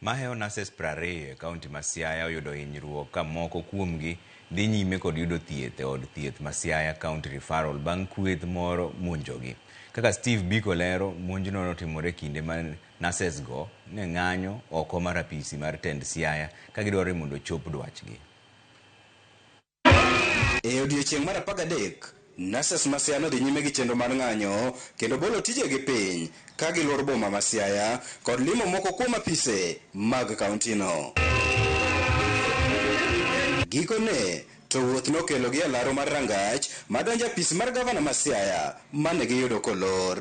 Mahewo nurses 20 e kaunti ma Siaya oyudo hinyruok ka moko kuomgi dhi nyime kod yudo thieth e od thieth ma Siaya County Referral bang' kweth moro monjogi. Kaka Steve Biko lero, monjno notimore kinde ma nurses go ne ng'anyo oko mar apisi mar tend Siaya ka gidwaro ni mondo ochop dwachgi. E odiechieng' mar 13, nurses ma Siaya nodhi nyime gi chenro mar ng'anyo kendo bolo tijegi piny ka giluoro boma ma Siaya kod limo moko kuom apise mag kauntino. Gikone to wuoth nokelogi e laro mar rangach madonjo apis mar gavana ma Siaya mane giyudo kolor.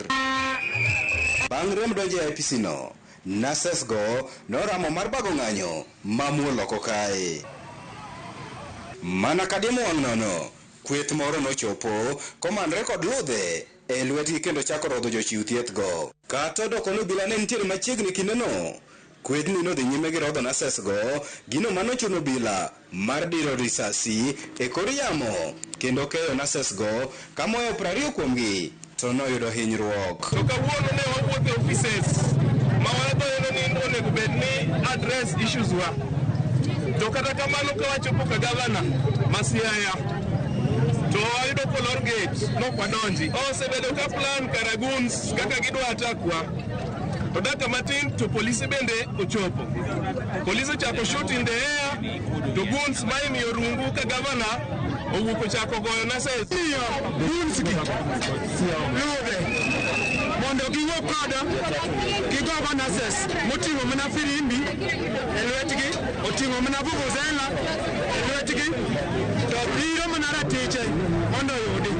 Bang' rem donjo e apisino, nurses go noramo mar bago ng'anyo mamuol oko kae. Mana kadiemo wang' nono, kweth moro nochopo komanre kod ludhe e lwetgi kendo chako rodho jochiw thieth go. Kata odoko ni obila ne nitiere machiegni kindeno, kwethni nodhi nyime gi rodho nurses go, gino manochuno obila mar diro risasi e kor yamo kendo keyo nurses go ka mohewo 20 kuomgi to noyudo hinyruok. To kawuono ne wawuotho e offices ma wadoneno ni onego bed ni address issues wa. To kata kamano ka wachopo ka gavana ma Siaya to wayudo kolor gate nok wadonji. Osebedo ka plan kara goons kaka gidwa attack wa. To dakika matin to polisi bende ochopo. Polisi ochako shoot in the air to goons ma imiyo rungu ka gavana owuok ochako goyo nurses. Miyo goons gi ludhe mondo giwuo koda gigogo nurses moting'o mana firimbi e lwetgi, oting'o mana vuvuzela e lwetgi, to biro mana ratiche mondo oyudi.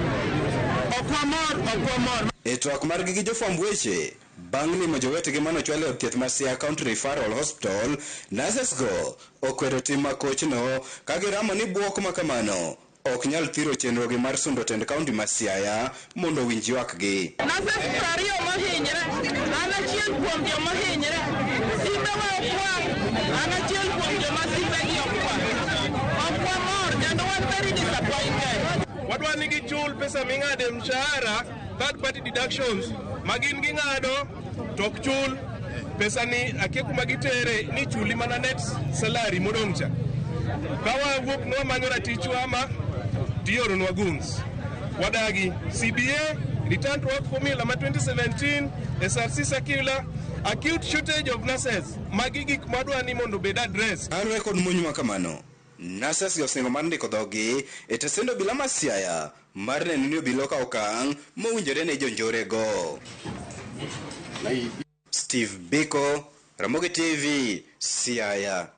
Ok wamor, ok wamor. E twak margi gi jofwamb weche bang' limo jowetegi manochwal e od thieth ma Siaya County Referral Hospital, nurses go okwedo tim makochno ka giramo ni bwok ma kamano ok nyal thiro chenrogi mar sundo tend kaunti ma Siaya mondo owinj ywakgi. Nurses 20 mohinyre, an achiel kuom joma ohinyre. Simbewa okwal, an achiel kuom joma simbegi okwal. Ok wamor kendo wan very disappointed. Wadwa ni gichul pesa ming'ado e mshahara, third party deductions ma gin ging'ado to ok chul pesa ni akia kuma gitere ni chuli mana net salary modong' cha. Ka wawuok ni wamanyo ratichwa ma tioronwa goons. Wadagi CBA, return to work formula ma 2017, SRC circular, acute shortage of nurses. Magi gik mwadwa ni mondo obed address. Kaluwore kod monj ma kamano, nurses go osingo mar ndiko dhoggi e tesend obila ma Siaya mar neno ni obila okawo okang' mowinjore ne jonjore go. Steve Biko, Ramogi TV, Siaya.